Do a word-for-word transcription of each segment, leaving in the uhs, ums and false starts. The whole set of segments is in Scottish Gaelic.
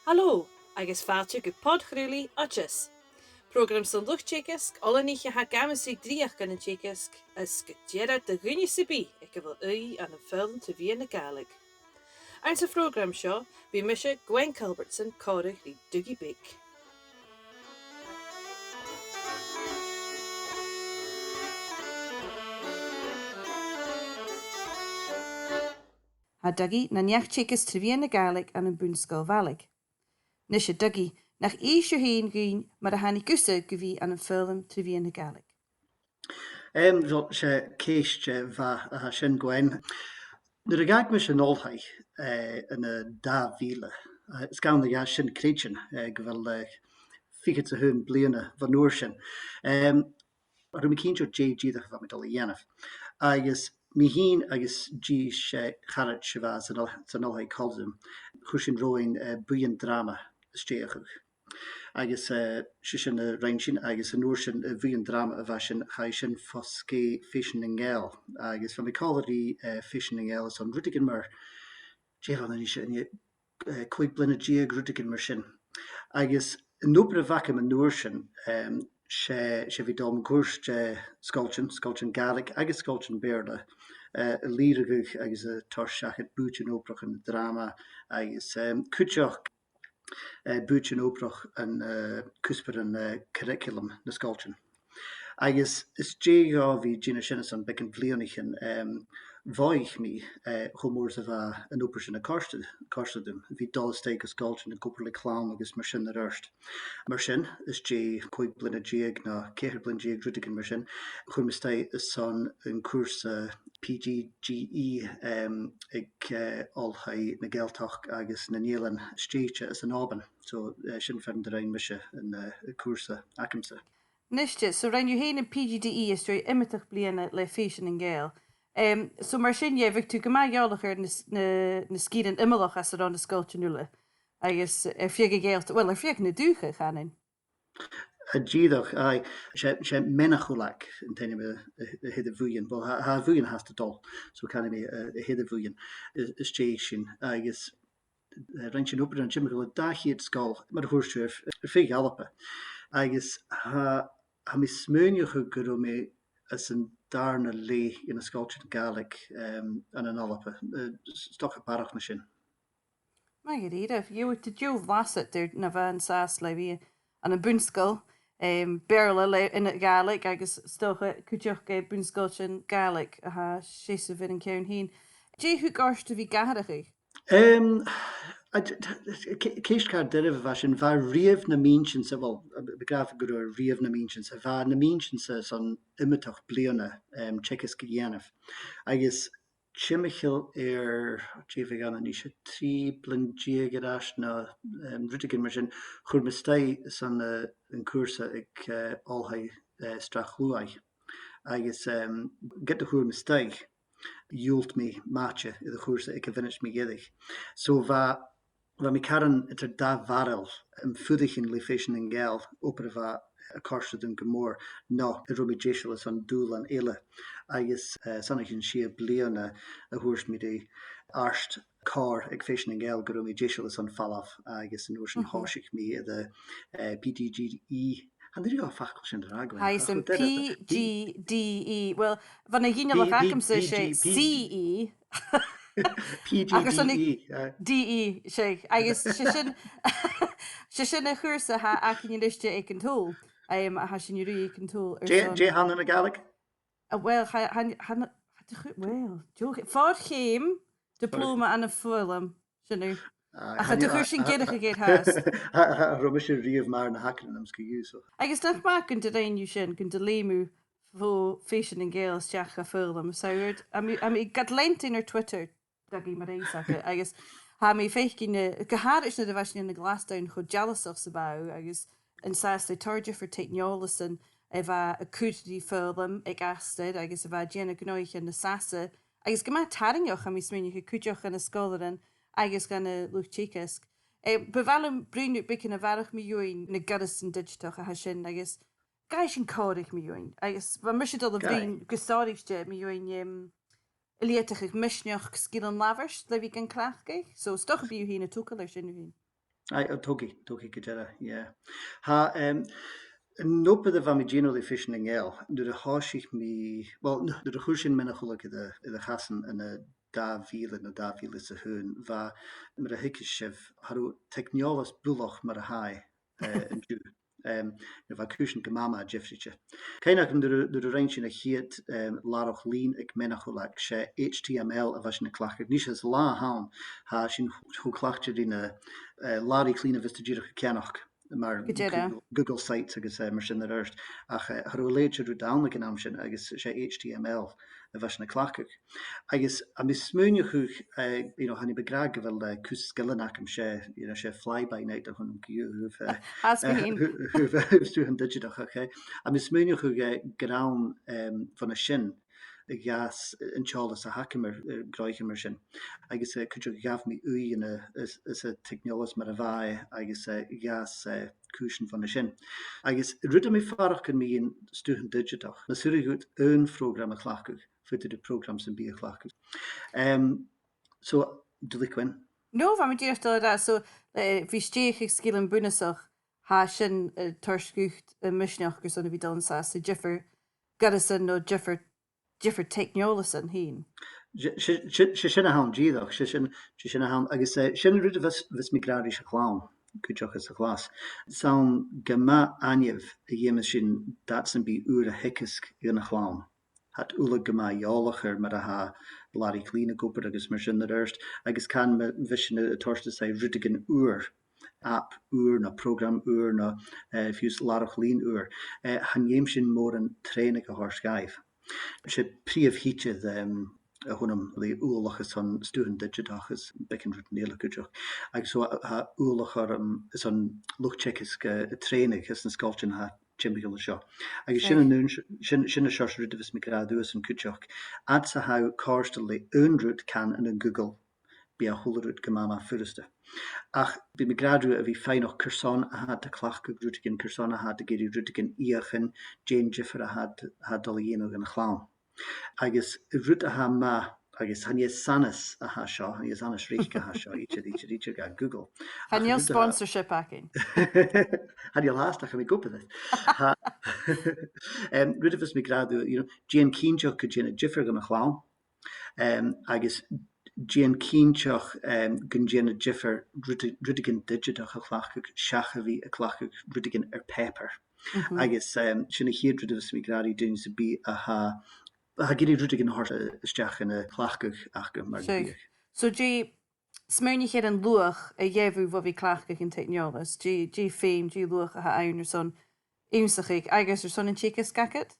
Halò, agus fàilte gu Pod-chraoladh Oideas. Prògram son luchd-teagaisg, oileanaich a tha ag amas ri dreuchd ann an teagasg, is gu dearbh do dhuine sam bith aig a bheil ùidh ann am foghlam tro mheadhan na Gàidhlig. Anns a' phrògram seo, bidh mise, Gwen Culbertson, a' còmhradh ri Dougie Beck. Tha Dougie na neach-teagaisg tro mheadhan na Gàidhlig ann am Bun-sgoil Bhalaig. Nise, a Dougie, nach inns thu fhèin dhuinn mar a thàinig thusa gu bhith ann am foghlam tro mheadhan na Gàidhlig? Em, well, 's e ceist, eh, mhath a tha sin, Gwen. Nuair a dh'fhàg mise an oilthigh, eh, ann an dà mhìle, eh, is gann a dh'fhàs sin creidsinn, eh, gu bheil, eh, fichead 's a h-aon bliadhna bhon uair sin. Em, cha robh mi cinnteach dè dìreach a bha mi dol a dhèanamh. Agus mi fhìn agus dithis, eh, charaid a bha san oil-, san oilthigh còmhla rium, chuir sinn romhainn, eh, buidheann dràma a stèidheachadh. Agus, eh, 's e sin a rinn sinn, agus an uair sin, eh, a' bhuidheann dràma a bha sin, chaidh sin fo sgèith Fèisean nan Gàidheal. Agus bha mi còmhla ri, eh, Fèisean nan Gàidheal airson rudeigin mar, dè bh' ann a-nis, eh, còig bliadhna deug, rudeigin mar sin. Agus an obair a bh' agam an uair sin, em, 's e, 's e bhith dol mun cuairt, eh, sgoiltean, sgoiltean Gàidhlig agus sgoiltean Beurla, eh, a' lìbhrigeadh agus a' toirt seachad bùithtean-obrach ann an dràma agus, em, cuideachd eh, bùithtean-obrach ann an, eh, cuspairean, eh, curriculum nan sgoiltean. Agus às dèidh dhomh a bhith a' dèanamh sin airson beagan bhliadhnaichean, em, mhothaich mi, eh, cho mòr 's a bha an obair sin a' còrdadh, còrdadh rium, a bhith dol a-steach gu sgoiltean ag obair le clann agus mar sin air adhart. Mar sin, às dèidh còig bliadhna deug no ceithir bliadhna deug, rudeigin mar sin, chuir mi a-steach airson an cùrsa P G D E, em, aig, eh, Oilthigh na Gàidhealtachd agus nan Eilean Stèidhichte anns an Òban. So, eh, sin far an do rinn mise an, eh, cùrsa agamsa. Nise, so rinn thu fhèin am P G D E às dèidh iomadach bliadhna le Fèisean nan Gàidheal. Em, so mar sin dheth, bhiodh tu gu math eòlach air na s-, na, na sgìrean iomallach anns an robh na sgoiltean uile. Agus air feadh a' Ghàidhealt-, well, air feadh na dùthcha, chanainn. A, dìreach, aye. 'S e, 's e Menachulach an t-ainm a, a, a th' air a' bhuidheann. Well, tha, tha a' bhuidheann fhathast a' dol, so canaidh mi, eh, a th' air a' bhuidheann, eh, às dèidh sin. Agus, eh, rinn sinn obair ann timcheall air dà cheud sgoil, mar a thuirt thu, air, air feadh Alba. Agus tha, tha mi a' smaoineachadh gun robh mi anns an dàrna leth de na sgoiltean Gàidhlig, em, ann an Alba. Eh, 's, 's dòcha barrachd na sin. Math dha-rìribh, gheibh thu deagh bhlasad air na bha an sàs le bhith ann am bun-sgoil, em, Beurla le, ann an Gàidhlig agus 's dòcha cuideachd, eh, bun-sgoiltean Gàidhlig a tha a' seasamh air an ceann fhèin. Dè thug ort a bhith ag atharrachadh? Em, a, d-, d-, ce-, ceist car doirbh a bha sin, bha e riamh nam inntinn-sa, well, a, b-, b-, gràdh gun robh e riamh nam inntinn-sa, bha e nam inntinn-sa airson iomadach bliadhna, em, teagasg a dhèanamh. Agus timcheall air, dè bhiodh ann a-nis, trì bliadhna deug air ais no, em, rudeigin mar sin, chuir mi a-staigh airson, eh, an cùrsa aig, eh, Oilthigh, eh, Shrath Chluaidh. Agus, em, ged a chuir mi a-staigh, dhiùlt mi m' àite air a' chùrsa aig a' mhionaid mu dheireadh. So bha bha mi caran eadar dà bharail, am fuirichinn le Fèisean nan Gàidheal, obair a bha a' còrdadh rium gu mòr, no an robh mi deiseil airson dùbhlan eile. Agus, eh, 's ann o chionn sia bliadhna a thuirt mi ri àrd-chòir aig Fèisean nan Gàidheal gun robh mi deiseil airson falbh, agus an uair sin thòisich mi air a', eh, P G D E. Chan eil an facal sin ag ràdh, Gwen. Tha, 's e P G D E. Well, bhon a' ghinealach agamsa, 's e C E. P G D E, aye. Agus an D E, 's e, agus 's e sin, 's e sin a' chùrsa a th' againn a-niste aig an t-Sabhal, em, a tha sinn a' ruith aig an t-Sabhal airson. Dè, dè th' ann anns a' Ghàidhlig? A, well, tha, tha, tha, tha, well, joke. Fo-cheum, diploma ann am foghlam, sin thu. Aye, ach cha do chuir sinn deireadh air fhathast. Cha, cha robh mise riamh math air na h-acronyms co-dhiù, so. Agus nach math gun do rinn thu sin, gun do leum thu fo Fèisean nan Gàidheal a-steach gu foghlam. So, tha mi, tha mi gad leantainn air Twitter, Dougie, mar eisimpleir, agus tha mi a' faicinn, eh, gu h-àraid nuair a bha sinn ann an Glasdonn cho dealasach 's a bha thu, agus an sàs le tòrr diofar teicneòlasan a bha a' cur ri foghlam aig astar, agus a bha a' dèanamh gnothaichean nas fhasa, agus gu math tarraingeach, tha mi a' smaoineachadh, cuideachd dha na sgoilearan agus dha na luchd-teagaisg. Eh, bu mhath leam bruidhinn riut beagan a bharrachd mu dheidhinn na goireasan didseatach a tha sin, agus gabhaidh sinn còmhradh mu dheidhinn. Agus bha mise a' dol a bhruidhinn gu sònraichte mu dheidhinn, em, a' leudachadh misneachd sgilean labhairt le bhith gan cleachdadh. So, 's dòcha gum bi thu fhèin a' togail air sin thu fhèin. Aye, o, togaidh, togaidh gu dearbh, yeah. Tha, em, an obair a bha mi a' dèanamh le Fèisean nan Gàidheal, nuair a thòisich mi, well, nuair a chuir sinn Meanbh-chuileag air a, air a chasan ann an dà mhìle no dà mhìle 's a h-aon, bha, mar a thuigeas sibh, cha robh teicneòlas buileach mar a tha e, eh, an-diugh. Em, no bha cùisean gu math, math diofraichte. Cuimhnichibh nuair a, nuair a rinn sinn a' chiad, em, làrach-lìn aig Meanbh-chuileag, 's e H T M L a bha sinn a' cleachdadh. Nis, san latha an-diugh, tha sinn cho cleachdte ri na, eh, làraich-lìn a bhios tu dìreach a' ceannach, mar Google, Google Sites agus, eh, mar sin air adhart. Ach, eh, cha robh a leithid de rud ann aig an àm sin, agus 's e H T M L a bha sinn a' cleachdadh. Agus tha mi a' smaoineachadh, eh, you know, chan eil mi ag ràdh gu bheil, eh, cus sgilean agam, 's e, you know, 's e fly-by-night a th' annam co-dhiù, eh, Has been. eh, tha, tha, tha, tha, tha, tha, tha mi a' smaoineachadh, eh, gur ann, em, bhon a sin a dh'fhàs an t-eòlas a th' agam air, air gnothaichean mar sin. Agus, eh, cuideachd ghabh mi ùidh anns a', anns, anns an teicneòlas mar a bha e, agus, eh, dh'fhàs, eh, cùisean bhon a sin. Agus rud a tha mi a' faireachdainn mu dheidhinn stuthan didseatach, mas urrainn dhut aon phrògram a chleachdadh, faodaidh tu prògram sam bith a chleachdadh. Em, so, duilich, Gwen. No, bha mi dìreach a' dol a ràdh, so, eh, bhith stèidheachadh sgilean bunasach, tha sin, eh, a' toirt dhut, eh, misneachd airson a bhith a' dol an sàs ann an diofar goireasan no diofar, diofar theicneòlasan fhèin. 'S e, 's e, 's e, 's e sin a th' ann dìreach, 's e sin, 's e sin a th' ann, agus, eh, sin an rud a bhios, bhios mi ag ràdh ris a' chlann cuideachd anns a' chlas. 'S ann gu math ainneamh a dh'fheumas sinn dad sam bith ùr a theagasg dhan a' chlann. Tha iad uile gu math eòlach air mar a tha làraich-lìn ag obair agus mar sin air adhart, agus can ma bhios sinn a' toirt às leth rudeigin ùr, app ùr no prògram ùr no, eh, fiù 's làrach-lìn ùr, eh, chan fheum sinn mòran trèanaidh a thoirt dhaibh. 'S e prìomh thidsear, em, a th' annam le uallach airson stuthan didseatach is beagan rudan eile cuideachd. Agus so, tha uallach orm airson luchd-teagaisg, eh, a thrèanadh anns na sgoiltean a tha timcheall an seo. Agus sin an aon s-, sin, sin an seòrsa rud a bhios mi ag ràdh riuthasan cuideachd. Fhad 's a tha thu cofhurtail le aon rud, can ann an Google, bidh a h-uile rud gu math, math furasta. Ach bidh mi ag ràdh riutha a bhith a' faighneachd carson a tha iad a' cleachdadh rudeigin, carson a tha iad ag iarraidh rudeigin fheuchainn, dè an diofar a tha iad, a tha iad a' dol a dhèanamh dhan a' chlann. Agus rud a tha math, agus chan e sanas a tha seo, chan e sanas reic a tha seo, idir, idir, idir, gan Google. Chan eil sponsorship againn. Chan eil fhathast, ach tha mi ag obair air. Tha, em, rud a bhios mi ag ràdh, you know, dèan cinnteach gun dèan e diofar dhan a' chlann. Em, agus dèan cinnteach, em, gun dèan e diofar rud-, rudeigin didseatach a chleachdadh seach a bhith a' cleachdadh rudeigin air pàipear. Mhm. Agus, em, sin a' chiad rud a bhios mi ag ràdh ri daoine sam bith a tha, a tha ag iarraidh rudeigin a thoirt, eh, a-steach dhan a' chleachdadh aca mar gum biodh. So, dè, smaoinich air an luach a gheibh thu bho bhith a' cleachdadh an teicneòlas, dè, dè am feum, dè an luach a th' ann airson ionnsachadh agus airson an teagasg agad?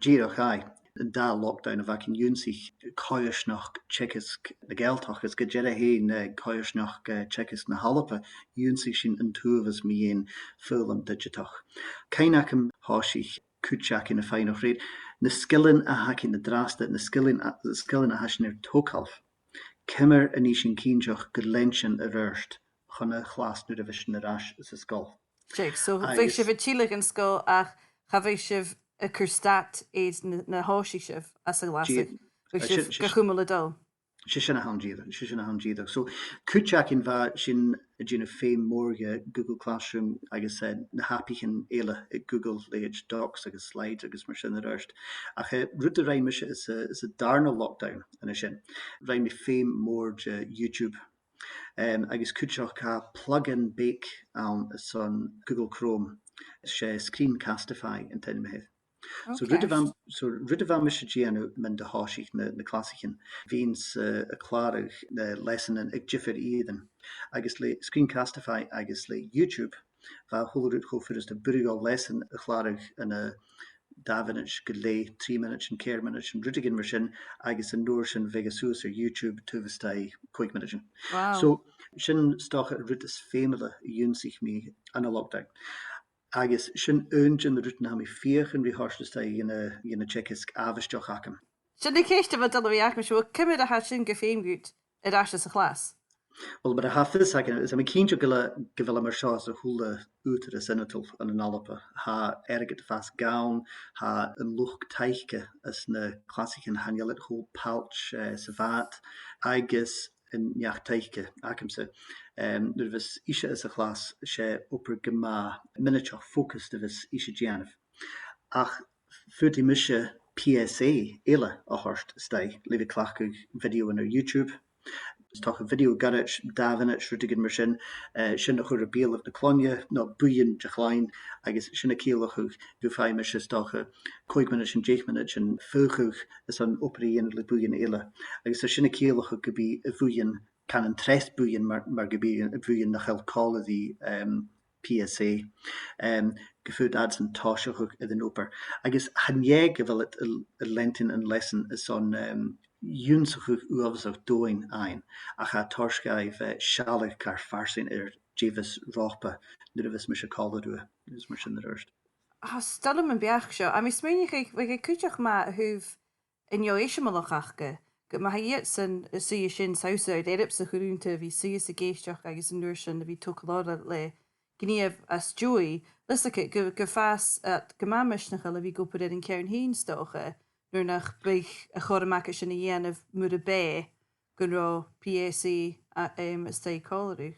Dìreach, aye. An dà lockdown a bh' againn, dh'ionnsaich coimhearsnachd teagaisg na Gàidhealtachd, is gu dearbh fhèin, eh, coimhearsnachd, eh, teagaisg na h-Alba, dh'ionnsaich sinn an t-uabhas mu dheidhinn foghlam didseatach. Cuimhne agam, thòisich cuid againn a' faighneachd, rèir na sgilean a th' againn an-dràsta, na sgilean a, na sgilean a tha sinn air togail, ciamar a nì sinn cinnteach gun lean sinn air adhart chun a' chlas nuair a bhios sinn air ais san sgoil. Seadh, so bhiodh sibh a' tilleadh dhan sgoil ach cha bhiodh sibh a' cur stad air na, na thòisich sibh anns a' ghlasadh. Bhiodh sibh ga chumail a' dol. 'S e sin a th' ann dìreach, 's e sin a th' ann dìreach. So, cuid againn, bha sinn a' dèanamh feum mòr de Google Classroom agus, eh, na h-appaichean eile aig Google, leithid Docs agus Slides agus mar sin air adhart. Ach, eh, rud a rinn mise anns a', anns an dàrna lockdown an sin, rinn mi feum mòr de YouTube. Em, agus cuideachd tha plug-in beag ann airson Google Chrome. 'S e Screencastify an t-ainm a th' air. So rud a bha, so rud a bha mise a' dèanamh mun do thòisich na, na clasaichean, bhithinn-sa a' clàradh na leasanan aig diofar ìrean. Agus le Screencastify agus le YouTube, bha a h-uile rud cho furasta. B' urrainn dhomh leasan a chlàradh ann an dà mhionaid gu leth, trì mionaidean, ceithir mionaidean, rudeigin mar sin, agus an uair sin bhiodh e suas air YouTube taobh a-staigh còig mionaidean. Wow. So, sin 's dòcha an rud as fheumaile a dh'ionnsaich mi ann an lockdown. Agus sin aon de na rudan a tha mi a' feuchainn ri thoirt a-staigh dhan a', dhan an teagasg àbhaisteach agam. Sin a' cheist a bha dol a bhith agam, 's e, ciamar a tha sin gu feum dhut air ais sa chlas? Well, mar a tha fios againn, is tha mi cinnteach gu bheil, gu bheil e mar seo anns a h-uile ùghdar is ionadail ann an Alba. Tha airgead a' fàs gann, tha an luchd-taice anns na clasaichean, chan eil iad cho pailt, eh, 's a bha iad, agus an neach-taice agamsa. Em, nuair a bhios ise sa chlas, 's e obair gu math mionaideach focused a bhios ise a' dèanamh. Ach faodaidh mise P S A eile a thoirt a-staigh le bhith a' cleachdadh video air YouTube. Is dòcha video goirid, dà mhionaid, rudeigin mar sin, eh, sin a chur air beulaibh na cloinne, no buidheann de chloinn, agus sin a' ciallachadh gum faigh mise, is dòcha, còig mionaidean, deich mionaidean faochadh airson obair a dhèanamh le buidheann eile. Agus tha sin a' ciallachadh gum bi a' bhuidheann, can an treas buidheann mar, mar gum bi a' bhuidheann nach eil còmhla ri, em, P S A, em, gum faod iadsan tòiseachadh air an obair. Agus chan e gu bheil iad a', a' leantainn an leasan airson, em, ionnsachadh uabhasach domhainn fhaighinn, ach a' toirt dhaibh, eh, sealladh car farsaing air dè bhios romhpa nuair a bhios mise còmhla riutha, agus mar sin air adhart. Tha, 's toil leam am beachd seo. Tha mi a' smaoineachadh, bhiodh e cuideachd math a thaobh an neo-eisimeileachd aca, gum biodh iadsan a' suidhe sin, saoilidh mi, earbsa a chur annta, a bhith suidhe 's ag èisteachd agus an uair sin a bhith a' togail orra le gnìomh às dèidh. Leis gu, gu, gum fàs, eh, gu math misneachail a bhith ag obair air an ceann fhèin 's dòcha, nuair nach biodh a' chothrom aca sin a dhèanamh mura b' e gun robh P S A, a, em, a-staigh còmhla riutha.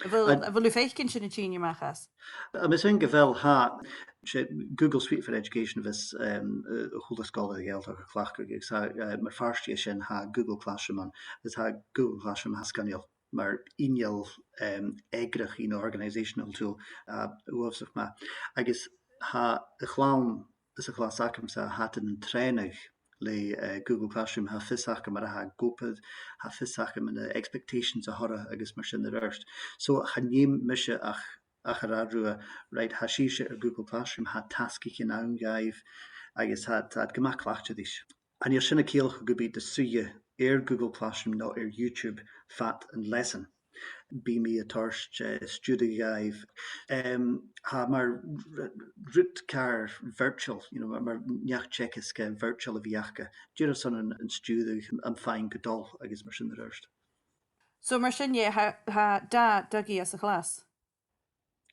A bheil, An- a bheil thu a' faicinn sin a' tighinn a-mach às? Tha mi a' smaoineachadh gu bheil, tha, 's e Google Suite for Education a bhios, em, eh, a h-uile sgoil air a' Ghàidhealtachd a' cleachdadh, agus tha, eh, mar phàirt de sin tha Google Classroom ann, agus tha Google Classroom, tha e sgoinneil mar inneal, em, eagrachaidh no organisational tool, eh, uabhasach math. Agus tha a' chlann sa chlas agamsa, tha iad air an trèanadh le, eh, Google Classroom, tha fios aca mar a tha e ag obair, tha fios aca mu na expectations a th' orra agus mar sin air adhart. So chan fheum mise ach, ach a ràdh riutha, right, tha sibhse air Google Classroom, tha tasgaichean ann dhuibh, agus tha, tha iad gu math cleachdte ris. Chan eil sin a' ciallachadh gum bi iad a' suidhe air Google Classroom no air YouTube fad an leasain. Bidh mi a' toirt, eh, stiùireadh dhaibh. Em, tha mar r-, rud car virtual, you know, mar, mar neach-teagaisg, eh, virtual a bhith aca. Dìreach son an, an stiùireadh, am faighinn gu dol agus mar sin air adhart. So mar sin, yeah, tha, tha dà Dougie sa chlas?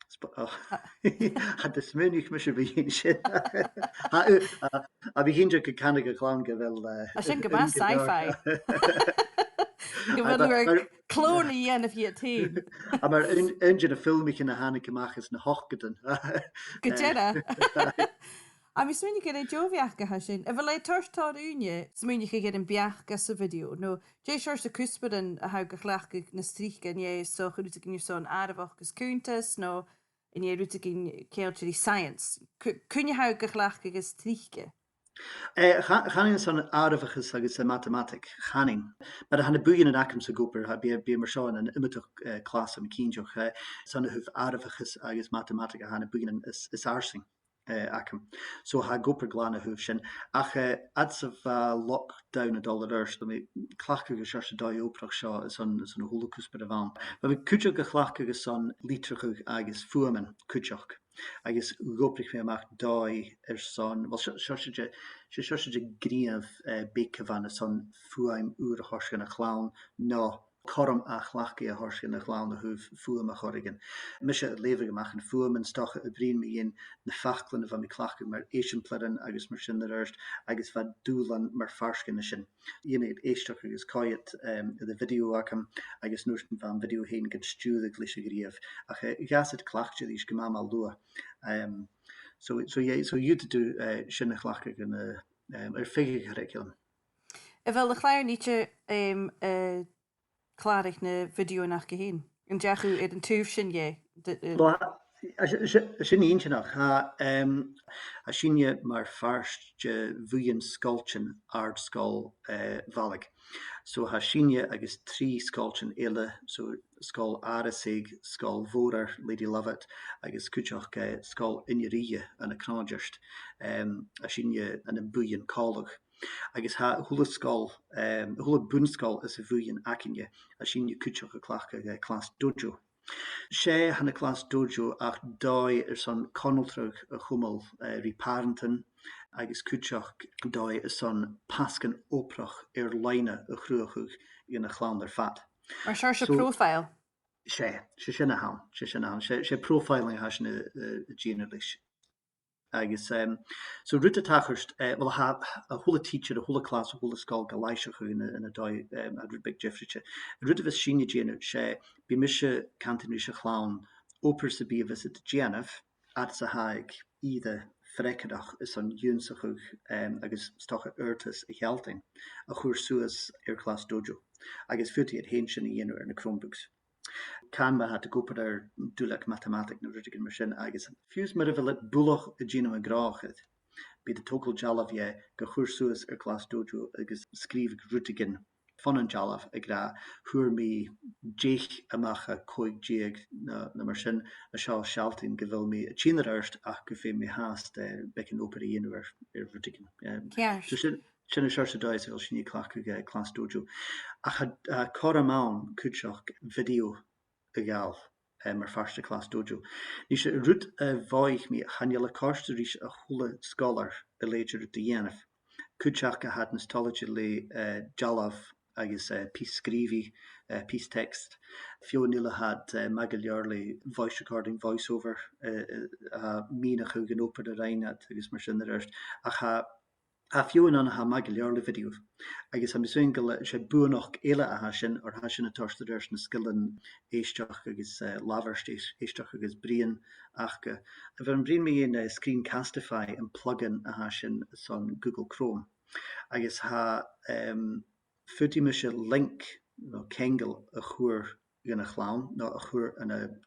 Sp-, oh. Tha. Cha do smaoinich mise mu dheidhinn sin. Tha, uh, tha, tha mi cinnteach gun canadh a' chlann gu bheil, eh, Tha sin gu math sci-fi. Gu bheil, aye, thu air, mar clone a dhèanamh dhìot fhèin. Tha, mar aon, aon de na filmichean a thàinig a-mach anns na h-ochdadan. Gu dearbh. Tha mi a' smaoineachadh gur e deagh bheachd a tha sin. A bheil e a' toirt tòrr ùine smaoineachadh air am beachd anns a' video, no dè seòrsa cuspairean a tha thu ga chleachdadh nas trice, an e 's dòcha rudeigin airson àireamhachd is cunntas, no an e rudeigin ceangailte ri science? Cu-, cuin a tha thu ga chleachdadh as trice? Eh, cha-, chanainn airson àireamhachas agus, eh, matamataig, chanainn. Mar a tha na buidhnean agamsa ag obair, tha, bidh, bidh mar seo ann an iomadach, eh, clas, tha mi cinnteach, eh, 's ann a thaobh àireamhachas agus matamataig a tha na buidhnean as, as fharsainge, eh, agam. So tha e ag obair glan a thaobh sin. Ach, eh, fhad 's a bha lockdown a' dol air adhart, bha mi a' cleachdadh an seòrsa dòigh-obrach seo airson, airson a h-uile cuspair a bh' ann. Bha mi cuideachd ga chleachdadh airson litreachadh agus fuaimean cuideachd. Agus dh'obraich mi a-mach dòigh airson, well, seo, seòrsa de, 's e seòrsa de ghnìomh, eh, beag a bh' ann airson fuaim ùr a thoirt dhan a' chlann, no cothrom ath-chleachdaidh a thoirt dhan a' chlann a thaobh fuaim air choreigin. Mise a' leughadh a-mach an fhuaimean, 's dòcha a' bruidhinn mu dheidhinn na faclan a bha mi a' cleachdadh mar eisimpleirean agus mar sin air adhart, agus bha dùbhlan mar phàirt dhen sin. Dh'fheumadh iad èisteachd agus coimhead, em, air a' video agam, agus an uair sin bha am video fhèin gan stiùireadh leis a' ghnìomh. Ach, eh, dh'fhàs iad cleachdte ris gu math, math luath. Em, so, so, yeah, so dh'fhaodadh tu, eh, sin a chleachdadh ann an, eh, em, air feadh a' churriculum. A bheil a' chlann idir, em, eh, clàradh na videothan aca fhèin? An deach thu air an taobh sin dheth? D-, eh, Well, tha, tha, tha, tha sin inntinneach. Tha, em, tha sinne mar phàirt de bhuidheann sgoiltean Àrd-sgoil, eh, Mhalaig. So tha sinne agus trì sgoiltean eile, so Sgoil Àrasaig, Sgoil Mhòrar Lady Lovat, agus cuideachd, eh, Sgoil Inbhir Aoidh ann an Cnòideart. Em, tha sinne ann am buidheann còmhla. Agus tha a h-uile sgoil, em, a h-uile bun-sgoil anns a' bhuidheann againne, tha sinne cuideachd a' cleachdadh, eh, clas dojo. 'S e, tha na clas dojo ach dòigh airson conaltradh a chumail, eh, ri pàrantan, agus cuideachd dòigh airson pasgan obrach air-loidhne a chruthachadh dhan a' chlann air fad. Mar seòrsa So, profile? 'S e, 's e sin a th' ann, 's e sin a th' ann. 'S e, 's e profiling a tha sinn a', a', a' dèanamh leis. Agus, em, so rud a tha a' tachairt, eh, well, tha a h-uile teacher, a h-uile clas, a h-uile sgoil ga làimhseachadh ann an, ann an dòigh, em, a rud beag diofraichte. An rud a bhios sinne a' dèanamh, 's e, bidh mise a' cantainn ris a' chlann obair sam bith a bhios iad a' dèanamh, fhad 's a tha iad aig ìre freagarrach airson ionnsachadh, em, agus 's dòcha adhartas a shealltainn, a chur suas air Class Dojo. Agus faodaidh iad fhèin sin a dhèanamh air na Chromebooks. Can ma tha iad ag obair air duilleag matamataig no rudeigin mar sin, agus fiù 's mura bheil iad buileach a' dèanamh an gnothaichean, bidh iad a' togail dealbh dheth ga chur suas air Class Dojo agus sgrìobhadh rudeigin fon an dealbh ag ràdh, fhuair mi deich a-mach à còig deug no, no mar sin, a seo a' sealltainn gu bheil mi a' tighinn air adhart ach gum feum mi fhathast, eh, beagan obair a dhèanamh air, air rudeigin. Em, Ceart. So sin, sin an seòrsa dòigh sa bheil sinne a' cleachdadh, eh, Class Dojo. Ach tha, tha cothrom ann cuideachd video a ghabhail, eh, mar phàirt de Class Dojo. Nise, an rud a mhothaich mi, chan eil e a' còrdadh ris a h-uile sgoilear a leithid de rud a dhèanamh. Cuid aca, tha iad nas toilichte le, eh, dealbh agus, eh, pìos sgrìobhaidh, eh, pìos text. Feadhainn eile, tha iad, eh, math gu leòr le voice recording, voice over, eh, eh, a' mìneachadh an obair a rinn iad agus mar sin air adhart. Ach tha, tha feadhainn ann a tha math gu leòr le video. Agus tha mi a' smaoineachadh gu bheil, 's e buannachd eile a tha sin, oir tha sin a' toirt air adhart na sgilean èisteachd agus, eh, labhairt, èis-, èisteachd agus bruidhinn aca. Bha mi a' bruidhinn mu dheidhinn, eh, Screencastify, am plugin a tha sin airson Google Chrome. Agus tha, em, faodaidh mise link no ceangal a chur dhan a' chlann, no a chur ann an,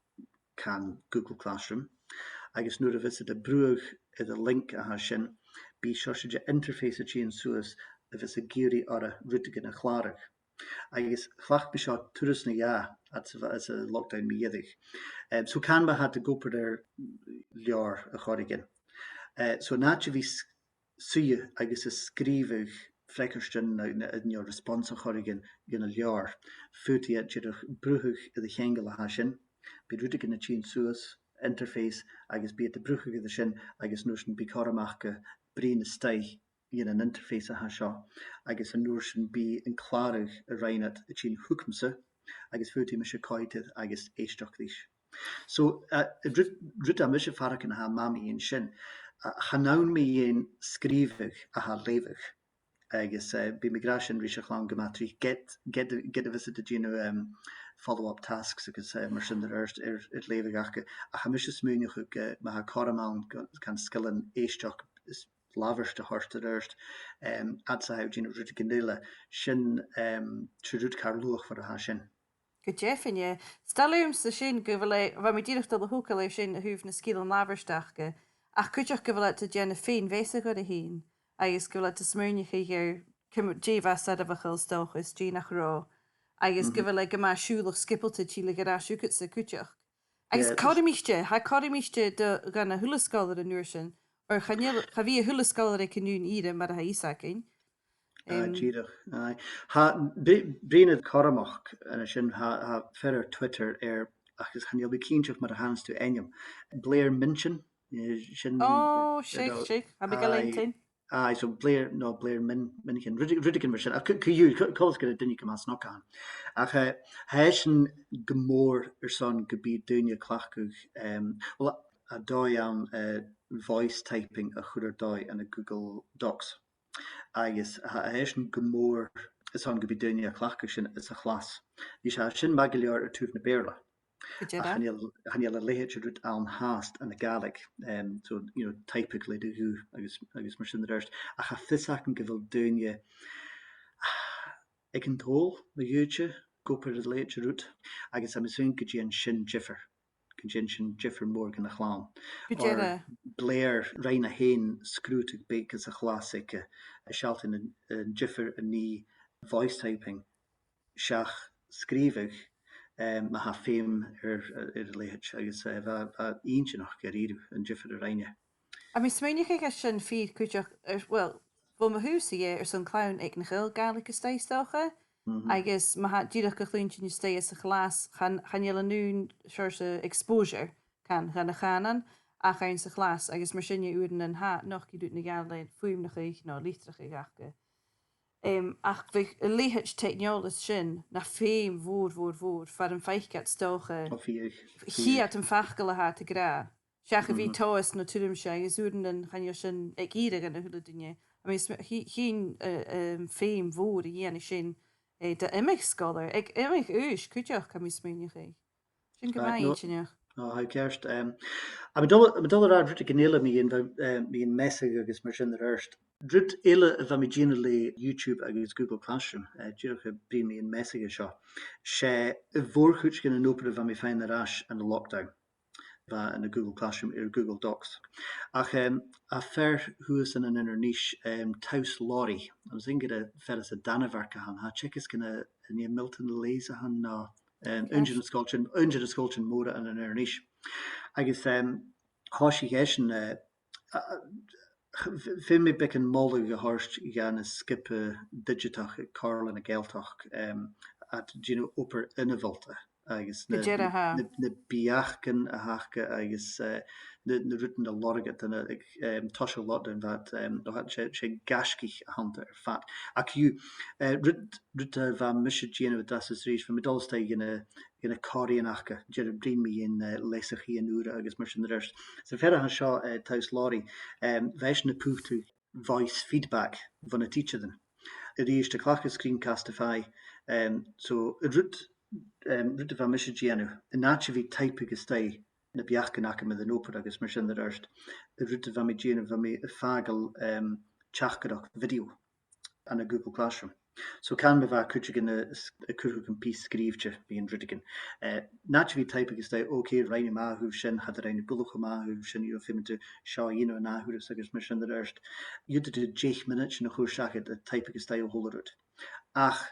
can, Google Classroom. Agus nuair a bhios iad a' brùthadh air an link a tha sin, bidh seòrsa de interface a' tighinn suas a bhios ag iarraidh orra rudeigin a chlàradh. Agus chleachd mi seo turas no dhà anns a', anns a' lockdown mu dheireadh. Em, so can ma tha iad ag obair air leabhar air choreigin. Eh, so an àite a bhith s-, suidhe agus a' sgrìobhadh freagairtean no, no, no response air choreigin dhan an leabhar, faodaidh iad dìreach brùthadh air a' cheangal a tha sin. Bidh rudeigin a' tighinn suas, interface, agus bidh iad a' brùthadh air sin, agus an uair sin bidh cothrom aca bruidhinn a-staigh dhan an interface a tha seo, agus an uair sin bidh an clàradh a rinn iad a' tighinn thugamsa, agus faodaidh mise coimhead air agus èisteachd ris. So, eh, rud, rud a tha mise a' faireachdainn a tha math mu dheidhinn sin, eh, chan ann mu dheidhinn sgrìobhadh a tha leughadh. Agus, eh, bidh mi ag ràdh sin ris a' chlann gu math tric, ged, ged, ged a bhios iad a' dèanamh, em, follow-up tasks agus, eh, mar sin air adhart air, air leughadh aca. Ach tha mise a' smaoineachadh gu, ma tha cothrom ann gu, can sgilean èisteachd is labhairt a thoirt air adhart, em, fhad 's a tha iad a' dèanamh rudeigin eile, sin, em, 's e rud car luachmhor a tha sin. Gu deimhinne. 'S toil leamsa sin gu bheil e, bha mi dìreach a' dol a thogail air sin a thaobh na sgilean labhairt aca, ach cuideachd gu bheil iad a' dèanamh fèin-mheasadh orra fhèin, agus gu bheil iad a' smaoineachadh air ciamar, dè bha soirbheachail 's dòcha is dè nach robh, agus gu bheil e gu math siùbhlach sgiobalta tilleadh air ais thugadsa cuideachd. Agus yeah, cothromaich, tha cothromaich do, dhan a h-uile sgoilear an uair sin, oir chan eil, cha bhi a h-uile sgoilear aig an aon ìre mar a tha fhios againn. Ah, em, dìreach, aye. Tha, bri-, bruidhinn air cothromachd, an sin, tha, tha fear air Twitter air, ach is chan eil mi cinnteach mar a chanas tu ainm. Blair Minchin, eh, sin, oh, eh, seadh, no, seadh, tha mi ga, aye, leantainn. Aye, so Blair, no, Blair Min-, Minchin, rude-, rudeigin mar sin. Ach co-, co-dhiù, co-, coltas gu bheil duine gu math snog ann. Ach, eh, tha esan gu mòr airson gum bi daoine a' cleachdadh, em, well, tha dòigh ann, eh, voice typing a chur air dòigh ann an Google Docs. Agus tha, tha esan gu mòr airson gum bi daoine a' cleachdadh sin anns a' chlas. Nise, tha sin math gu leòr air taobh na Beurla. Gu dearbh. Ach chan eil, chan eil a leithid de rud ann fhathast ann an Gàidhlig. Em, so, you know, taidhpeadh le do ghuth agus, agus mar sin air adhart. Ach tha fios agam gu bheil daoine aig an t-Sabhal, ma dh'fhaodte, ag obair air a leithid de rud, agus tha mi a' smaoineachadh gun dèan sin diofar. Gun dèan sin diofar mòr dhan a' chlann. Gu dearbh. Oir Blair, rinn e fhèin sgrùdadh beag anns a' chlas aige, a' sealltainn an, an diofar a nì voice typing seach sgrìobhadh, em, ma tha feum air, air a leithid, agus, eh, bha, bha e inntinneach gu dearbh an diofar a rinn e. Tha mi a' smaoineachadh gur e sin fìor chuideachd, air, well, bho mo thaobh-sa dheth airson clann aig nach eil Gàidhlig a-staigh 's dòcha, mhm, agus ma tha iad dìreach ga chluinntinn a-staigh anns a' chlas, chan, chan eil an aon seòrsa exposure, can, dhan a' chànan, ach anns a' chlas, agus mar sin, uaireannan tha, nochdaidh rud no dhà le fuaimneachadh no litreachadh aca. Em, ach bhiodh a leithid teicneòlais sin na feum mhòr, mhòr, mhòr, far am faic iad 's dòcha, o, fìor, chì iad am facal a tha iad ag ràdh. Seach a bhith tomhas no tuairimse, agus uaireannan chan eil sin ag iarraidh dhan a h-uile duine. I mean, chì-, chì sinn, uh, um, feum mhòr a dhèanamh sin, eh, do iomadh sgoilear, aig iomadh aois cuideachd, tha mi a' smaoineachadh. Sin gu math inntinneach. Ò, tha ceart. Um, tha mi dol, tha mi dol a ràdh rudeigin eile mu dheidhinn, um, mu dheidhinn measadh agus mar sin air adhart. Rud eile a bha mi a' dèanamh le YouTube agus Google Classroom, uh, dìreach a' bruidhinn mu dheidhinn measadh an seo, 's e a' mhòr-chuid dhen an obair a bha mi a' faighinn air ais ann an lockdown. Bha ann an Google Classroom air Google Docs. Ach, um, tha fear shuas ann an Inbhir Nis, um, Taos Laurie, agus 's e fear às an Danmhairg a th' ann, tha teagasg ann an, an e Milton Leys a th' ann no, um, aon de na sgoiltean, aon de na sgoiltean mòra ann an Inbhir Nis. Agus, um, thòisich esan, uh, a, a, f-, feumaidh mi beagan moladh a thoirt dhan an sgioba didseatach aig Comhairle na Gàidhealtachd, um, a tha a' dèanamh obair ionmholta agus na, na, na beachdan a th' aca agus, uh, na, na rudan a lorg iad ann an, um, toiseach lockdown, bha iad, um, bha iad, 's e, 's e gaisgich a th' annta air fad. Ach, uh, rud, rud a bha mise a' dèanamh an-dràsta 's a-rithist, bha mi a' dol a-steach dhan a, dhan a' chòmhradh aca, dìreach a' bruidhinn mu dheidhinn, uh, leasachadh an ùine agus mar sin air adhart. So fear a tha seo, uh, Taos Laurie, um, bha esan a' putadh voice feedback bho na tidsearan. A-rithist a' cleachdadh Screencastify, um, so rud, um, rud a bha mise a' dèanamh, an àite a bhith a' taidhpeadh a-steach na beachdan agam air an obair agus mar sin air adhart, an rud a bha mi a' dèanamh, bha mi a' fàgail, um, teachdaireachd video ann an Google Classroom. So can ma bha cuideigin a', a' cur thuca am pìos sgrìobhte, bidh an rudeigin. Eh, an àite a bhith a' taidhpeadh a-steach, okay, rinn thu math a thaobh sin, cha do rinn thu buileach cho math a thaobh sin, you know, feumaidh tu seo a dhèanamh an ath thuras agus mar sin air adhart. Dh'fhaodadh tu deich mionaidean a chur seachad a' taidhpeadh a-steach a h-uile rud. Ach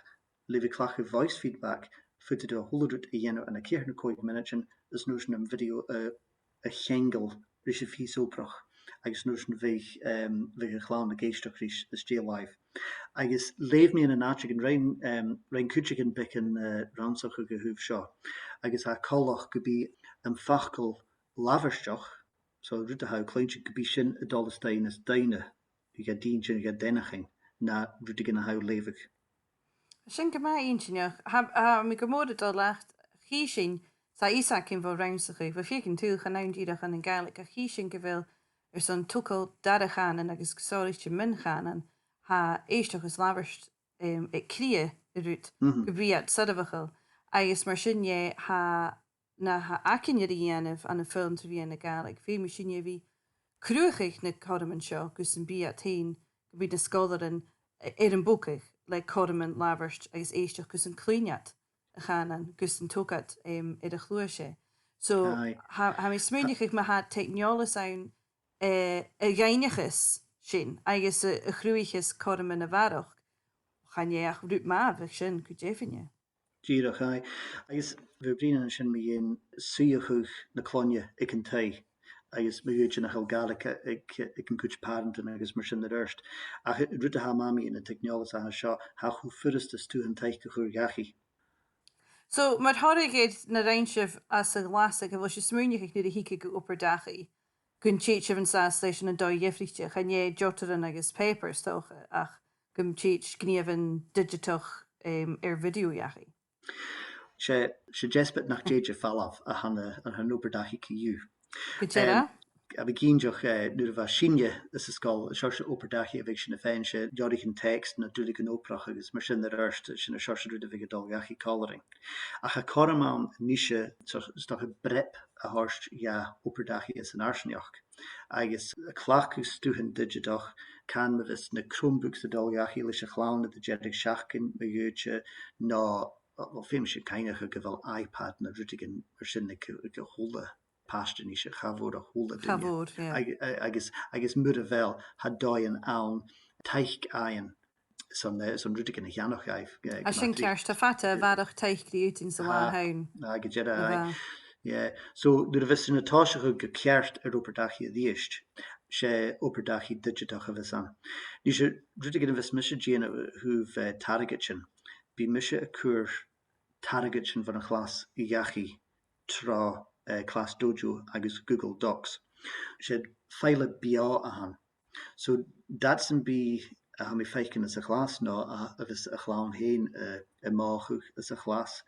le bhith a' cleachdadh voice feedback, faodaidh tu a h-uile rud a dhèanamh ann an ceithir no còig mionaidean, is an uair sin am video a, a cheangal ris a' phìos obrach, agus an uair sin bhiodh, em, bhiodh a' chlann ag èisteachd ris às dèidh làimh. Agus leugh mi ann an àiteigin, rinn, em, rinn cuideigin beagan, eh, rannsachadh a thaobh seo, agus tha e coltach gum bi am facal labhairteach, so rud a tha thu a' cluinntinn, gum bi sin a' dol a-steach nas doimhne, ged a tha e a' dèanamh sin, na rudeigin a tha thu a' leughadh. Sin gu math inntinneach. Tha, tha mi gu mòr a' dol leat, chì sinn, 's tha fhios againn bho rannsachadh, bho fhios againn, chan ann dìreach ann an Gàidhlig, ach chì sinn gu bheil airson togail dàrna cànan agus gu sònraichte mion-chànan, tha èisteachd is labhairt, em, aig cridhe an rud, gu bhith iad soirbheachail. Agus mar sin dheth, tha na tha againn ri dhèanamh ann am foghlam tro mheadhan na Gàidhlig, feumaidh sinne a bhith a' cruthachadh na cothroman seo gus am bi iad fhèin, gum bi na sgoilearan, eh, air am bogadh le cothroman labhairt agus èisteachd gus an cluinn iad a' chànan gus an tog iad, em, air a' chluais e. So, tha, tha mi a' smaoineachadh ma tha teicneòlas ann, eh, a dh'aithnicheas sin agus a, a chruthaicheas cothroman a bharrachd, chan e ach rud math a bhiodh sin gu deimhinne. Dìreach, aye. Agus bha mi a' bruidhinn an sin mu dheidhinn suidheachadh na cloinne aig an taigh, agus ma dh'fhaoidte nach eil Gàidhlig aig, aig an cuid pàrantan agus mar sin air adhart. Ach an rud a tha math mu dheidhinn an teicneòlas a tha seo, tha e cho furasta 's tu an taic a chur dhachaigh. So, mar thoradh air na rinn sibh anns a' Ghlaschu, a bheil sibh a' smaoineachadh nuair a thig gu obair dachaigh, gun tèid sibh an sàs leis an dòigh eadar-dhealaichte, chan e jotters agus pàipear 's dòcha, ach gum tèid gnìomhan didseatach, em, air video dhachaigh? 'S e, 's e deasbad nach tèid air falbh a th' ann an, a th' ann an obair dachaigh co-dhiù. Gu dearbh. Em, a bhith cinnteach, eh, nuair a bha sinne anns an sgoil, an seòrsa obair dachaigh a bhiodh sinn a' faighinn, 's e leabhraichean text no duilleagan obrach agus mar sin air adhart, sin an seòrsa rud a bhiodh a' dol dhachaigh còmhla rinn. Ach tha cothrom ann a-nise, so, 's dòcha breab a thoirt dha obair dachaigh anns an fharsaingeachd. Agus a' cleachdadh stuthan didseatach, can ma bhios na Chromebooks a' dol dhachaigh leis a' chlann aig deireadh seachdain, ma dh'fhaoidte, no, well, feumaidh sinn cuimhneachadh gu bheil iPad no rudeigin mar sin aig, aig a h-uile pàiste a-nise, cha mhòr a h-uile duine. Cha mhòr, yeah. Ag-, a-, agus, agus mura bheil, tha dòighean ann, taic fhaighinn son, eh, son rudeigin a cheannach dhaibh, eh, gu math tric. Tha sin ceart, tha fada a bharrachd taic ri fhaotainn san latha an-diugh. Tha, gu dearbh, aye. Yeah. So, nuair a bhios sinn a' tòiseachadh gu ceart air obair dachaigh a-rithist, 's e obair dachaigh didseatach a bhios ann. Nise, rudeigin a bhios mise a' dèanamh a thaobh, eh, targaidean, bidh mise a' cur targaidean bhon a' chlas dhachaigh tro, eh, Class Dojo agus Google Docs. 'S e faidhle beò a th' ann. So, dad sam bith a tha mi a' faicinn anns a' chlas no a, a bhios a' chlann fhèin, eh, a' mothachadh anns a' chlas,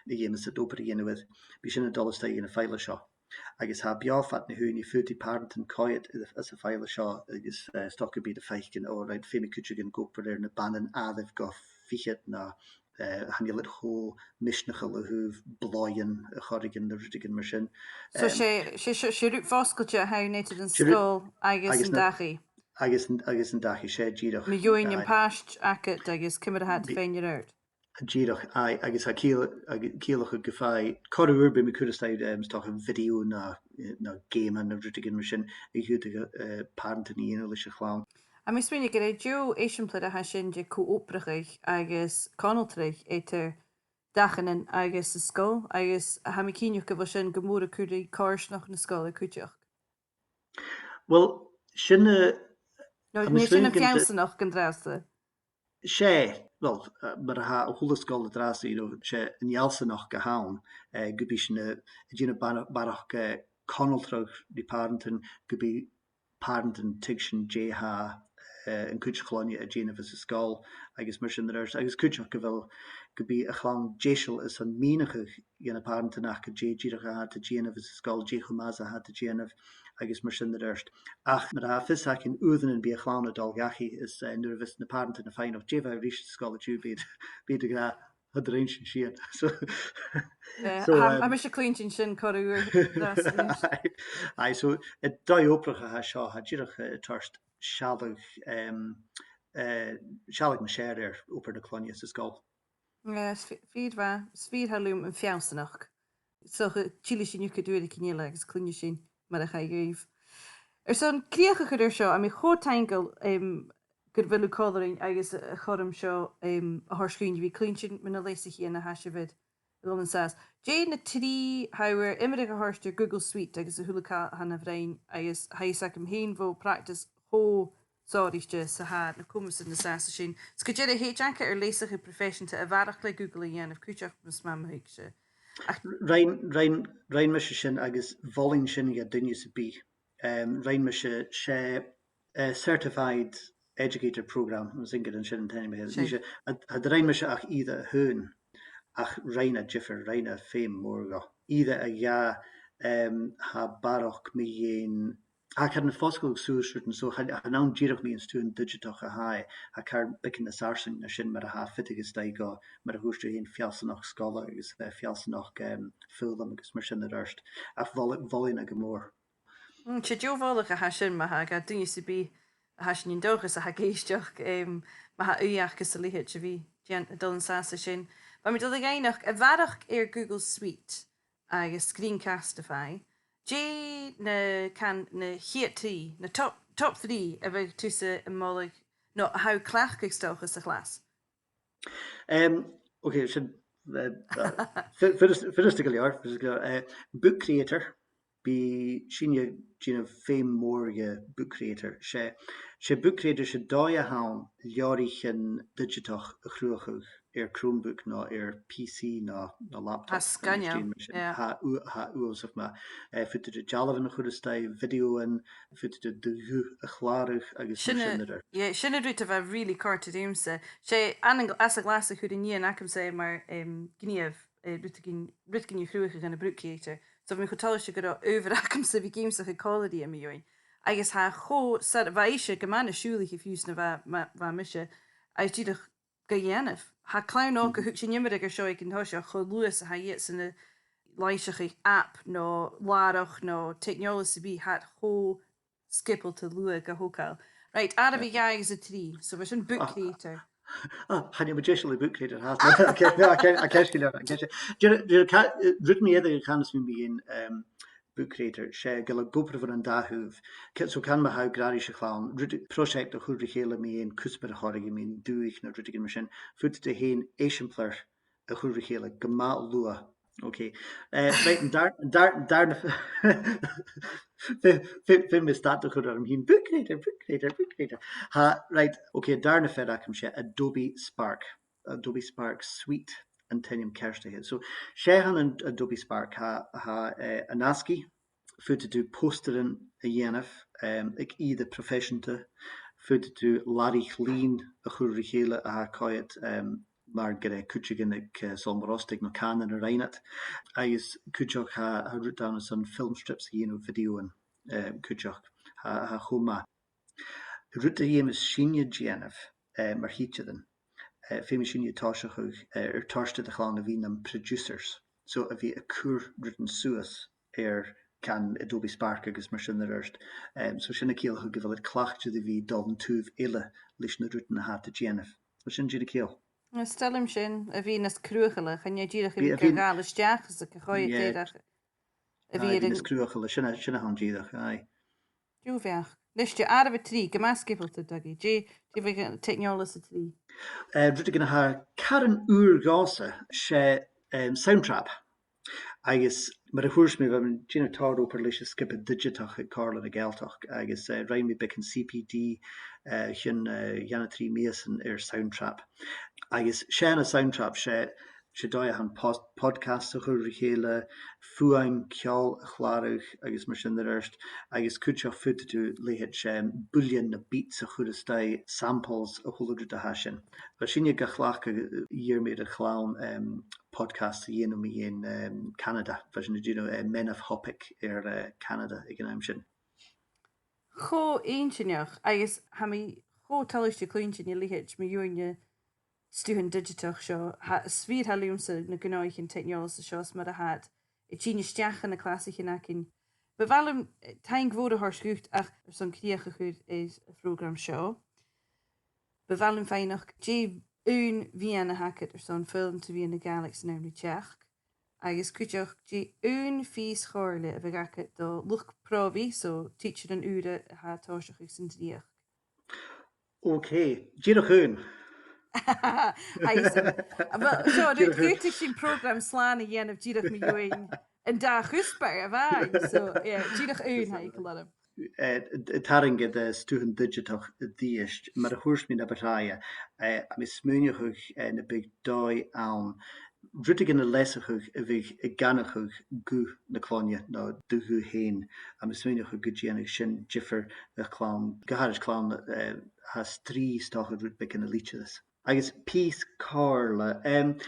a dh'fheumas iad obair a dhèanamh air, bidh sin a' dol a-steach dhan a' fhaidhle seo. Agus tha beò fad na h-ùine, faodaidh pàrantan coimhead air, anns a' fhile seo agus, eh, 's dòcha gum bi iad a' faicinn, o, right, feumaidh cuideigin obair air na bannan àireamh gu fichead no, eh, chan eil iad cho misneachail a thaobh blàthan a' choreigin no rudeigin mar sin. So Em, 's e, 's e, 's e, 's e rud fosgailte a th' ann eadar an 's e rud sgoil agus agus an na dachaigh. Agus an, agus an dachaigh, 's e dìreach. Mu dheidhinn am pàiste agad agus ciamar a tha iad a' faighinn air adhart. Dìreach, aye, agus tha ciall-, ag-, ciallachadh gum faigh, corra uair bidh mi a' cur a-steach, em, 's dòcha video no, eh, no geama no rudeigin mar sin, a dh'fhaodadh, eh, pàrantan a dhèanamh leis a' chlann. Tha mi a' smaoineachadh gur e deagh eisimpleir a tha sin de cho-obrachadh agus conaltradh eadar dachannan agus an sgoil, agus tha mi cinnteach gu bheil sin gu mòr a' cur ri coimhearsnachd na sgoile cuideachd. Well, sin a, No, tha mi a' smaoineachadh gur e sin am feallsanachd an-dràsta. 'S e, well, eh, mar a tha a h-uile sgoil an-dràsta, you know, 's e an fheallsanachd a th' ann, eh, gum bi sinn a', a' dèanamh bar-, barrachd, eh, conaltraidh ri pàrantan, gum bi pàrantan a' tuigsinn dè tha, eh, an cuid chloinne a' dèanamh anns an sgoil, agus mar sin air adhart, agus cuideachd gu bheil, gum bi a' chlann deiseil airson mìneachadh dha na pàrantan aca dè dìreach a tha iad a' dèanamh anns an sgoil, dè cho math 's a tha iad a' dèanamh, agus mar sin air adhart. Ach mar a tha fios againn, uaireannan bidh a' chlann a' dol dhachaigh is, eh, nuair a bhios na pàrantan a' faighneachd dè bha a-rithist san sgoil an-diugh, bidh, bidh iad ag ràdh, "Cha do rinn sinn sìon." So, eh, so, tha, em, tha mise a' cluinntinn sin corra uair an-dràsta a-nis. Aye, so, an dòigh-obrach a tha seo, tha e dìreach, eh, a' toirt sealladh, em, eh, sealladh nas fheàrr air obair na cloinne san sgoil. Eh, 's fi-, fìor mhath, 's fìor thoil leam am feallsanachd. So, eh, tillidh sinn a-mach air uair aig an fhìrinn agus cluinnidh sinn mar a chaidh dhuibh. Airson crìoch a chur air seo, tha mi cho taingeil, em, gu bheil thu còmhla rinn agus a' chothrom seo, em, a thoirt dhuinn a bhith a' cluinntinn mu na leasachaidhean a tha sibh air a dhol an sàs. Dè na trì, tha thu air iomradh a thoirt air Google Suite agus a h-uile càil a th' ann a bhroinn, agus tha fhios agam fhèin bho practice cho sònraichte 's a tha na comasan an sàs an sin. 'S gu dearbh, thèid aca air leasachadh proifeiseanta a bharrachd le Google a dhèanamh cuideachd, mas math mo thuigse. Ach rinn, rinn, rinn mise sin agus mholainn sin dha duine sam bith. Em, rinn mise, 's e, eh, Certified Educator Programme, tha mi a' smaoineachadh gur e sin an t-ainm a th' air. Sin. Nise, cha, cha do rinn mise ach ìre a h-aon, ach rinn e diofar, rinn e feum mòr dhomh. Ìre a dhà, em, tha barrachd mu dheidhinn, tha e caran a' fosgladh suas rudan, so chan, chan ann dìreach mu dheidhinn stuth digiteach a tha e, tha e caran beagan nas fharsainge na sin mar a tha fios agad gu, mar a thuirt thu fhèin, feallsanachd sgoile agus, eh, feallsanachd, em, foghlam agus mar sin air adhart. Ach mhol-, mholainn e gu mòr. Mm, 's e deagh mholadh a tha sin, ma tha e dha duine sam bith a tha sinn an dòchas a tha ag èisteachd, em, ma tha ùidh aca sa leithid a bhith dèan-, a' dol an sàs an sin. Bha mi a' dol a dh'fhaighneachd, a bharrachd air Google Suite agus Screencastify, dè na can-, na chiad trì, na top, top three a bhiodh tusa a' moladh, no a tha thu a' cleachdadh 's dòcha sa chlas? Em, ok, sin, eh, eh, fu-, furasta, furasta gu leòr, furasta gu leòr. Eh, Book Creator, bidh sinne a' dèanamh feum mòr de Book Creator. 'S e, 's e Book Creator, 's e dòigh a th' ann leabhraichean digiteach a chruthachadh air Chromebook no air P C no, no laptop. Tha e sgoinneil, yeah. Tha e ua-, tha e uabhasach math. Eh, faodaidh tu dealbhan a chur a-staigh, videothan, faodaidh tu do ghuth a chlàradh agus mar sin air adhart. Yeah, sin an rud a bha really a' còrdadh riumsa. 'S e an, anns a' ghlas a chuir an nighean agamsa mar, em, gnìomh, eh, rudeigin, rudeigin a chruthachadh ann am Book Creator. So bha mi cho toilichte gun robh adhbhar agamsa a bhith ag ionnsachadh còmhla rithe mu dheidhinn. Agus tha e cho sònraichte, bha ise gu math nas siùbhlaiche fiù 's na bha, ma-, bha mise. Agus dìreach ga dhèanamh. Tha clann òga, thug sinn iomradh air seo aig an toiseach, cho luath 's a tha iadsan a' làimhseachadh app no làrach no teicneòlas sam bith, tha iad cho sgiobalta luath ga thogail. Right, àireamh a dhà agus a trì. So bha sin Book Creator. Ah, chan eil mi deiseil air Book Creator, tha. No, ceart, no, ceart, ceart gu leòr, ceart. Dìreach, dìreach, ca-, eh, rud mu dheireadh a chanas mi mu dheidhinn, em, Book Creator, 's e gu bheil e ag obair bhon an dà thaobh. Ca-, so can ma tha thu ag ràdh ris a' chlann, rud, project a chur ri chèile mu dheidhinn cuspair a choreigin, mu dheidhinn dùthaich no rudeigin mar sin, faodaidh tu fhèin eisimpleir a chur ri chèile gu math luath. Ok. Eh, right, an dàr-, an dàr-, an dàrna f-, feumaidh, feumaidh mi stad a chur orm fhìn. Book Creator, Book Creator, Book Creator. Tha, right, ok, an dàrna fear agam, 's e Adobe Spark. Adobe Spark Suite an t-ainm ceart a th' air. So, 's e a th' ann an Adobe Spark, tha, tha, eh, an-asgaidh, faodaidh tu postairean a dhèanamh, em, aig ìre proifeiseanta, faodaidh tu làraich-lìn a chur ri chèile a tha a' coimhead, em, mar gur e cuideigin aig, eh, Sabhal Mòr Ostaig no Cànan a rinn iad. Agus cuideachd tha, tha rud ann airson film strips a dhèanamh, bhideothan, eh, cuideachd. Tha, tha e cho math. Rud a dh'fheumas sinne dèanamh, eh, mar thidsearan, eh, feumaidh sinne tòiseachadh, eh, air toirt dhan chlann a bhith nam producers. So a bhith a' cur rudan suas air can Adobe Spark agus mar sin air adhart. Em, so sin a' ciallachadh gu bheil iad cleachdte ri bhith a' dol an taobh eile leis na rudan a tha iad a' dèanamh. So sin dìreach a' ciall. Is toil leam sin, a bhith nas cruthachaile, chan e dìreach a bhith, a bhith a' gabhail a-steach às a' choimhearsnachd, yeah, ach a bhith, aye, a bhith nas cruthachaile, sin a, sin a th' ann dìreach, aye. Deagh bheachd. Nis, dè àireamh a trì, gu math sgiobalta, Dougie. Dè, dè bhiodh an teicneòlas a trì? Eh, rudeigin a tha caran ùr dhòmhsa, 's e, em, Soundtrap. Agus mar a thuirt mi, bha mi a' dèanamh tòrr obair leis an sgioba didseatach aig Comhairle na Gàidhealtachd, agus, eh, rinn mi beagan C P D, eh, o chionn, eh, dhà no trì mìosan air Soundtrap. Agus 's e an Soundtrap, 's e, 's e dòigh a th' ann pos-, podcasts a chur ri chèile, fuaim, ceòl a chlàradh agus mar sin air adhart, agus cuideachd faodaidh tu leithid, em, buillean no beats a chur a-staigh, samples, a h-uile rud a tha sin. Bha sinne ga chleachdadh, eh, dh'iarr mi air a' chlann, em, podcast a dhèanamh mu dheidhinn, em, Canada. Bha sinn a' dèanamh, eh, Men of Hopwick air, eh, Canada aig an àm sin. Cho inntinneach, agus tha mi cho toilichte cluinntinn a leithid mu dheidhinn na stuthan didseatach seo, tha, 's fìor thoil leamsa na gnothaichean teicneòlais seo, 's mar a tha iad a' tighinn a-steach dha na clasaichean againn. Bu mhath leam, eh, taing mhòr a thoirt dhut ach airson crìoch a chur air a' phrògram seo. Bu mhath leam faighneachd dè aon mhiann a th' agad airson foghlam tro mheadhan na Gàidhlig san àm ri teachd, agus cuideachd dè aon phìos comhairle a bhiodh agad do luchd-probhaidh, so tidsearan ùra a tha a' tòiseachadh san dreuchd. Ok, dìreach aon. Agus, well, seo, dìreach aon. Dh'fhaodadh sinn prògram slàn a dhèanamh dìreach mu dheidhinn an dà chuspair a-mhàin. So, yeah, dìreach aon, tha eagal orm. Eh, a' tarraing air, eh, stuthan didseatach a-rithist, mar a thuirt mi na bu tràithe, eh, tha mi a' smaoineachadh, eh, nam biodh dòigh ann rudeigin a leasachadh a bhiodh ag aithneachadh guth na cloinne no do ghuth fhèin. Tha mi a' smaoineachadh gun dèanadh sin diofar do chlann, gu h-àraid clann, eh, a tha a' strì 's dòcha rud beag na litearras. Agus pìos comhairle, em,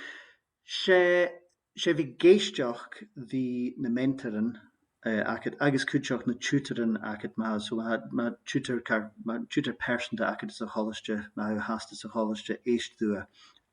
's e, 's e bhith ag èisteachd ri na mentoran, eh, agad, agus cuideachd na tutoran agad, ma tha, so ma tha, ma tha tutor car-, ma tha tutor pearsanta agad sa cholaiste, ma tha thu fhathast sa cholaiste, èist riutha.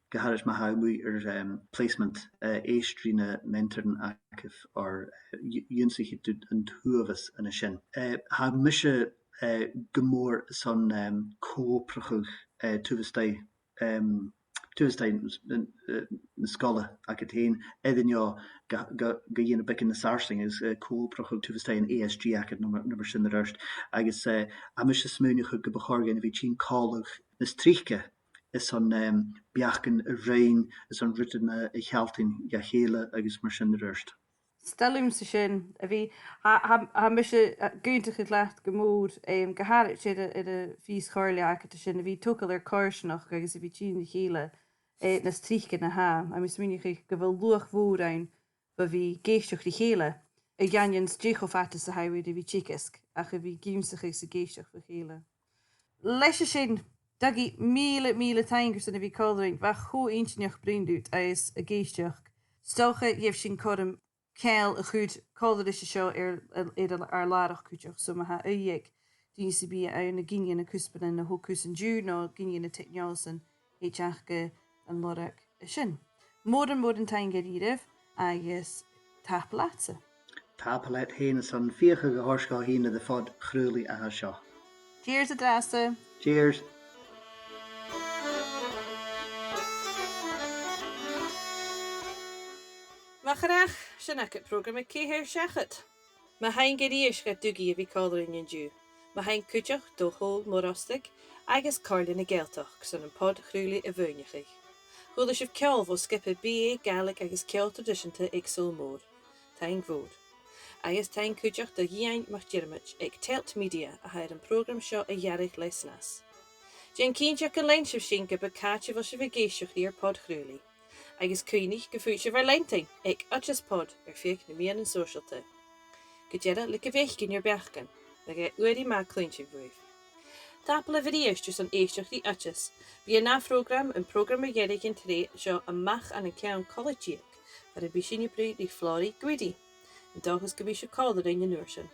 Gu h-àraid ma tha thu a-muigh air, em, placement, eh, èist ri na mentoran agaibh, oir, eh, dh-, dh'ionnsaich thu an t-uabhas an sin. Eh, tha mise, eh, gu mòr son, em, co-obrachadh, eh, taobh a-staigh, em, taobh a-staigh na, na, na sgoile agad fhèin, air neo ga, ga, ga dhèanamh beagan nas fharsainge agus, eh, co-obrachadh taobh a-staigh an A S G agad no mar, no mar sin air adhart. Agus, eh, tha mise a' smaoineachadh gum bu chòir dhuinn a bhith a' tighinn còmhla nas trice airson, em, beachdan a roinn, airson rudan a, a shealltainn dha chèile agus mar sin air adhart. 'S toil leamsa sin, a bhith, tha, tha, tha mise, eh, ag aontachadh leat gu mòr, em, gu h-àraid air a, air a' phìos comhairle agad sin, a bhith a' togail air coimhearsnachd agus a bhith a' tighinn ri chèile, eh, nas trice na tha. Tha mi a' smaoineachadh gu bheil luach mhòr ann bho bhith ag èisteachd ri chèile, a dh'aindeoin 's dè cho fada 's a tha thu air a bhith a' teagasg, ach a bhith ag ionnsachadh 's ag èisteachd bho chèile. Leis a sin, Dougie, mìle, mìle taing airson a bhith còmhla rinn, bha e cho inntinneach bruidhinn riut agus ag èisteachd. 'S dòcha gheibh sinn cothrom ceangal a chur còmhla ris a seo air, air, air ar làrach cuideachd, so ma tha ùidh aig duine sam bith ann an gin de na cuspairean a thog thusa an-diugh no gin de na teicneòlasan a thèid aca an lorg an sin. Mòran, mòran taing a-rithist agus tapadh leatsa. Tapadh leat fhèin airson fiathachadh a thoirt dhomh fhìn air a' phod-chraoladh a tha seo. Cheers an-dràsta. Cheers. Mo chreach, sin agaibh prògram a ceithir seachad. Mo thaing a-rithist do Dougie a bhith còmhla rinn an-diugh. Mo thaing cuideachd do Shabhal Mòr Ostaig agus Comhairle na Gàidhealtachd son am pod-chraoladh a mhaoineachadh. Chuala sibh ceòl bho sgioba B A Gàidhlig agus Ceòl Traidiseanta aig Sabhal Mòr. Taing mhòr. Agus taing cuideachd do Iain MacDhiarmaid aig Tèilt Media a tha air am prògram seo a ghearradh le snas. Dèan cinnteach gun lean sibh sinn ge b' e càit a bheil sibh ag èisteachd ri ar pod-chraoladh. Agus cuimhnich gum faod sibh ar leantainn aig Oideas Pod air feadh nam meadhanan sòisealta. Gu dearbh, leig am faicinn ur beachdan, bhiodh e uabhasach math cluinntinn bhuaibh. Tapadh leibh a-rithist airson èisteachd ri Oideas. Bidh an ath phrògram, am prògram mu dheireadh an t-sreath seo, a-mach ann an ceann cola-deug, far am bi sinn a' bruidhinn ri Flòraidh Guidi. An dòchas gum bi sibh còmhla rinn an uair sin.